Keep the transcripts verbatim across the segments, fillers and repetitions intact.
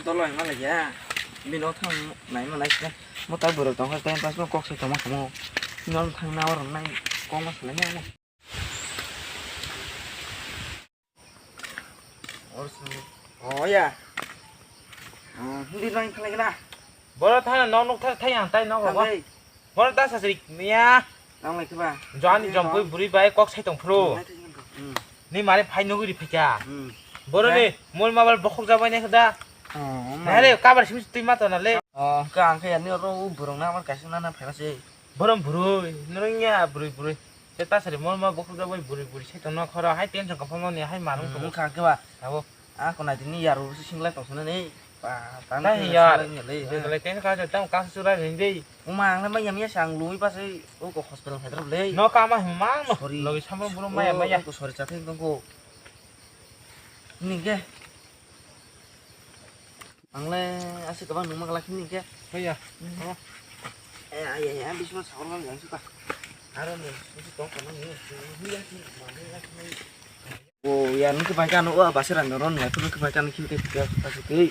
Dolo ima lagi ya. Bino thang nai ma nai se. Mo ta bwrwi tong kha time pass no kok se tong ma kamo. Bino thang na oro nai kok ma salai nai. Or se. Oh ya. Ah, hindi nai khalai na. Boro thana nok nok thar thai ang tai nok rogo. Thang dei. Boro da sasri miya. Tang lai khe ba? Jani jompui buri bai kok sai tong phru. Nai thai jang kok. Hmm. Ni mare phai nuguri phai kya. Hmm. Boro ni mol mabal bokhok jabai nai khada. Oh, ma. Nai le kabar simi tui ma to na le. Oh, ka ang khe ani oro u burung na mar kaisa na na phai se. Borom burui, norong ya burui burui. Te ta sari mol ma bokhok jabai burui burui sai tong no khoro hai tension ka phamo ni hai marung to. Hmm, ka khe ba? Abo. Ah, ko nai tini yaru si singlai tong sana ni. Pa, tan. Nai yar. Singlai ni le. Singlai ten ka jai tang ka sura ni dei. Uma ang le maya maya sang lui pa sai o ko hospital phai drop le. No ka ma himang no. Sorry. Logi samrong buru maya maya. O ko sorry chathai tong ko. Ni ke. Ang le aswk kwbang nungma glak hini khe. Hoya. Hmm. Oh. Eh, ai, ai, ai, bisma sakor mang yang suka. Aro ni, susu tong kono ni, ni, ni, ni, ni, ni. Oh, ya, nung khe bai kano, oh, basi rang ron, ya, nung khe bai kano, khe, khe, khe, basi khe.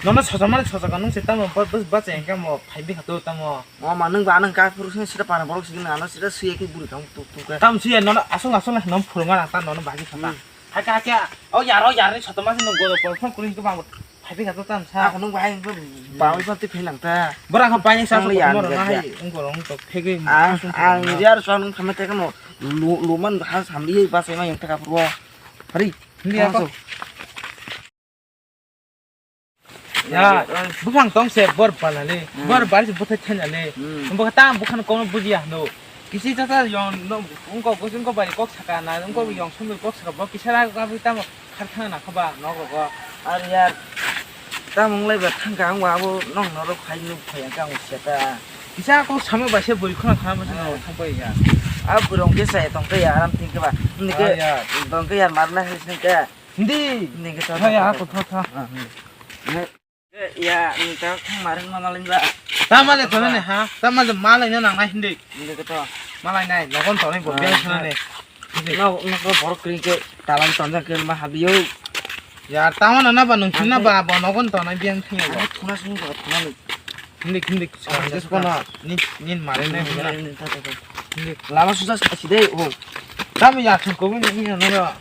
Nono sosa mani sosa kanung se tamo, ba, ba, ba, cheng kamo, phai bi khato tamo. Oh, ma, nung ba, nung ka, puru sini sida para borok sini, ano sida suye khe buri kang, tu, tu, khe. Tam suye, nono asong, asong, nom phurunga rang ta, nono bagi sata. Hmm. Hake, hake, o yaro, yarni sotoma se nung goro por phone kuri hingke bang phai phai khato tam sa. Ako nung bahai hingke bawi pati phai lang ta. Bora kha pai sa so mo na hai ung goro ung tok phegwi. Ang, ang yar so nung thame te kamo lu, luman ha samli ba sai ma yang ta ka pro. Hari. Hindi ako. Ya, buphang tong se bor pala le, hmm, bor bari se buthai thanya le. Hmm. Bo ta bukhano kono bujiya hno. Kisi tata yong no ungko gosung ko bai kok saka na, ungko, hmm, yong sumui kok saka bo kisa ra ga bi tamo khar thang na khoba nok rogo. Ar yar tamung lai ba thang ka ang wa bo nong norok phai nuk phai ang ka ang seta. Kisa kok samo bai se bui khona khana mo se no thang pai ya. A burong ke sai tong ke ya aram thing ke ba. Ni ke, ah, ya, dong ke ya mar na hai sing ke. Hindi. Hindi kita. Hai, aku tha tha. Ah, hindi. Ya, ini kita kemarin mana lain ba? Tama le tona ne ha. Tama le malai na nang nai hindi. Hindi kita. Malai nai, nogon tona bo biang sana ne. Hindi. No, no ko borok kri ke talan tonja ke ma habiyo. Ya, tama na na ba nung sinna ba bo nogon tona biang thing ba. Thuna sung ba thuna ni. Hindi, hindi. Sa, sa, sa, sa, sa. Ni, ni mare ne. Hindi, hindi, ta, ta, ta. Hindi. Lama susa side, oh. Tama ya thung ko ni na na.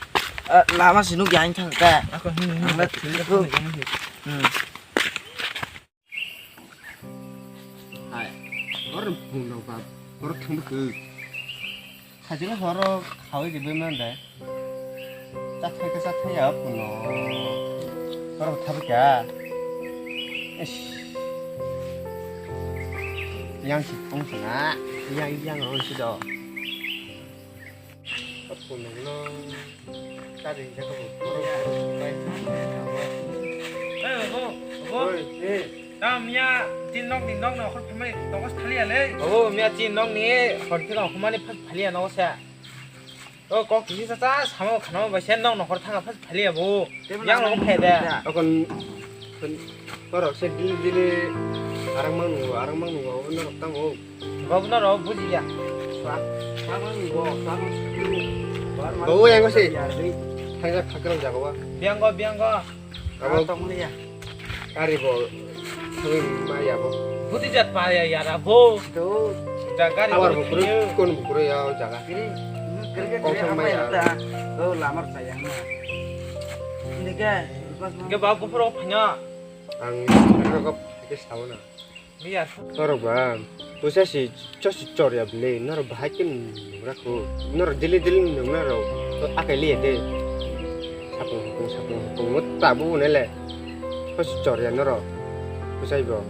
Eh, lama sinu yang thang ka. Ako hindi, hindi. Ang la thili ko. Hindi, hindi. Hmm. Hai. Or bung no ba. Or thang ko. Khajila horo khawi ribai man dai. Chathai ka chathai ya puno. Borok thabai ka. Ish. Yang si pung sana. Yang, yang on si do. Puno no. Tadi jaga borok bai. Eh, bo, bo. Oi, eh. Tam ya, tin nok ni nok no khor phamai tokos thali ale. Oh, mia tin nok ni khor thila khumani phali ano sa. O kok kisi sa sa samo khano bai sen nong nokhor thanga phas phali abo. Yang nong phe de. Akon korok se dili dili arang mang nungo, arang mang nungo, norok tamo. Babu norok buji ya. Sa, sa mang nungo, sa mang. Babu yang se. Thangja khakram jago ba. Biang go, biang go. Abo tongmani ya. Gari bo thangwi ma ya bo. Buti jat pa ya yara bo. Do. Da gari abar bo bukuru, kun bukuru ya o jaga. Kiri, kiri ke kiri apa ya ta? Do lamar sayang na. Ini ke, ke ba bukuru phanya. Ang rokop ke sauna. Norok ba, pusa si, cho si chor ya bile, norok bahai ke nungra ko, norok dili dili nungra ro, to akai liye de. Sapung hapung, sapung hapung, mo tabu ne le, cho si chor ya norok, pusa ibo.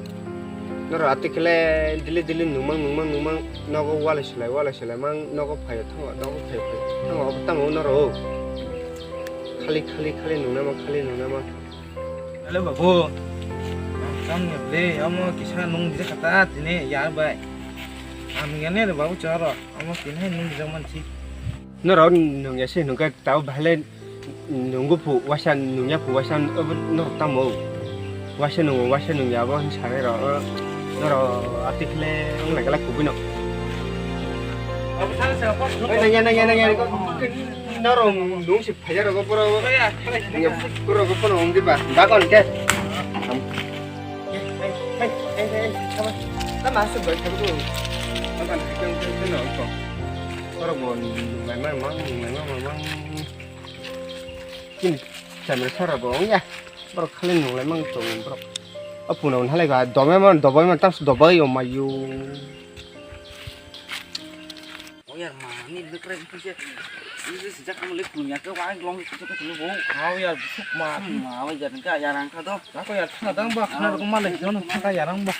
Norok ati kele dili dili nungmang, nungmang, nungmang, nogo wale silai, wale silai mang, nogo phayo thango, nogo phayo phayo thango, obo tamo norok. Khali, khali, khali nungnama, khali nungnama. Hello, babu. Ang tang ya ble, amo kisa nung bijak kata tini yar bai. Ang ya ne babu choro, amo tini hai nung bijak man si. Norok nung ya se nung ka tau bahale nunggu pu waisa nung ya pu waisa obo norok tamo. Waisa nung waisa nung ya bo hin sare ro. Norok atikhle ang lagala kubui no. Oi, nang ya, nang ya, nang ya. Norok nung si Phajar rogo pura. Iya, iya. Pura rogo pura ongdi ba. Bakon ke. Hey, hey, hey, hey, hey, sama. Tama asuk bai sabu. Akan hakeng hakeng na ko. Sora bo nunglai mang mang, nunglai mang mang. Kin, camera sora bo ya. Borok khali nunglai mang tong borok. Apuno halai ga dobe man, dobe man, tas dobe yo mayu. O yar, ma ni lekre ni se. Ni se sejak kamu lek punya ke wang long ke ke lu bo. Hao yar, busuk ma. Ma wa yar ka yar ang ka do. Ako yar, thana dang ba, khana dong ma lek, jono thaka yar ang ba.